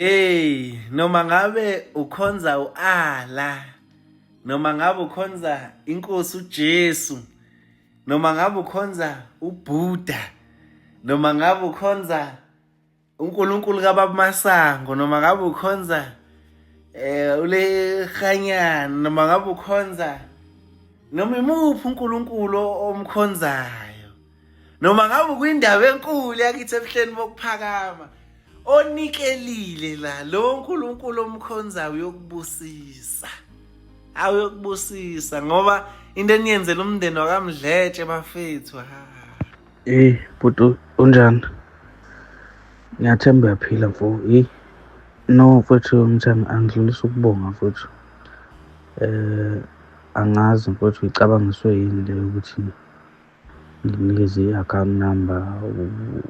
Hey, noma ngabe ukhonza uAllah, noma ngabe ukhonza inkosi uJesu, noma ngabe ukhonza uBuddha, noma ngabe ukhonza uNkulunkulu kaBaba Masango, noma ngabe ukhonza uLehanyana, noma ngabe ukhonza noma imuphi uNkulunkulu omkhonzayo, noma ngabe kwindaba enkulu yakithi ebuhleni bokuphakama onikelile la lo uNkulunkulu omkhonzayo uyokubusisa, awuyokubusisa ngoba into eniyenzela umndeni wakaMdletshe bafethu. Ha. Hey bhuti, unjani? Ngiyathemba uyaphila mfo. Hey no mfowethu, ngithanda angidlulisa ukubonga mfowethu. Angazi mfowethu uyicabangiswe yini le ukuthi ngikunikeze i-account number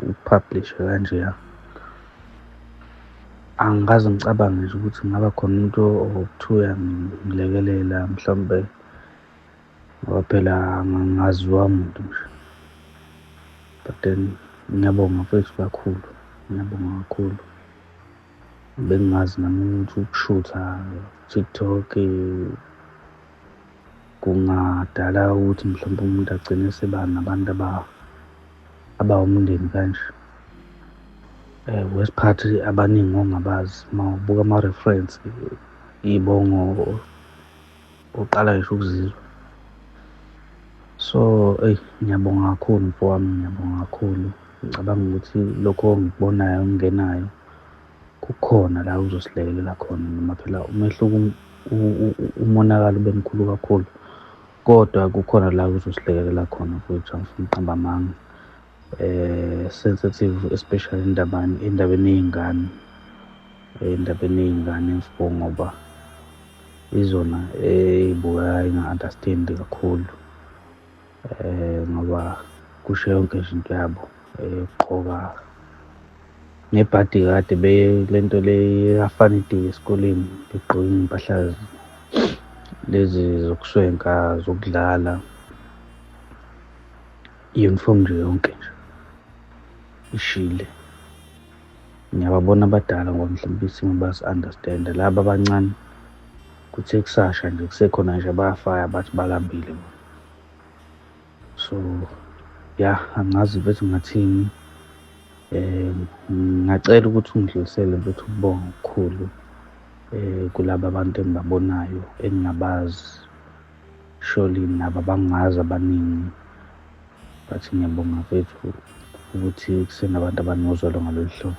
upublish kanjeya. Angikaze ngicabange nje ukuthi kungaba khona umuntu okuthiwa uyangilekelela mhlawumbe, ngoba phela angaziwa muntu nje. But then ngiyabonga mfethu kakhulu, ngiyabonga kakhulu. Bengingazi nami ukuthi ukushutha TikTok kungadala ukuthi mhlawumbe umuntu agcine eseba nabantu abawumndeni kanje. Wesiphathi abaningi ongabazi, uma ubuka ama-reference iy'bongo uqala ngisho ukuzizwa. So eyi ngiyabonga kakhulu mfowami, ngiyabonga kakhulu. Ngicabanga ukuthi lokho engikubonayo okungenayo kukhona la kuzosilekelela khona, noma phela umehluko umonakalo ube mkhulu kakhulu, kodwa kukhona la kuzosilekelela khona mfowethu, angifuni ukuqamba amanga. Sensitive especially endabeni yey'ngane, endabeni yey'ngane mfo, ngoba izona ey'bukeka y'nga-understand-i kakhulu, ngoba kusho yonke nje into yabo yokugqoka ngebhadi kade lento le kaFani Day esikoleni, begqoke iy'mpahla lezi zokuswenka zokudlala, i-uniform nje yonke nje ishile. Ngiyababona abadala ngoba mhlawumbe isimo bayasi-understand-a, laba abancane kuthe kusasha nje kusekhona nje abafayo abathi balambile bona. So ya, angazi mfethu ngathini. Ngingacela ukuthi ungidlulisele mfethu ukubonga okukhulu kulaba bantu engibabonayo engingabazi, surely nabo abangazi abaningi, but ngiyabonga mfethu ukuthi kusenabantu abanozwelo ngalolu hlobo.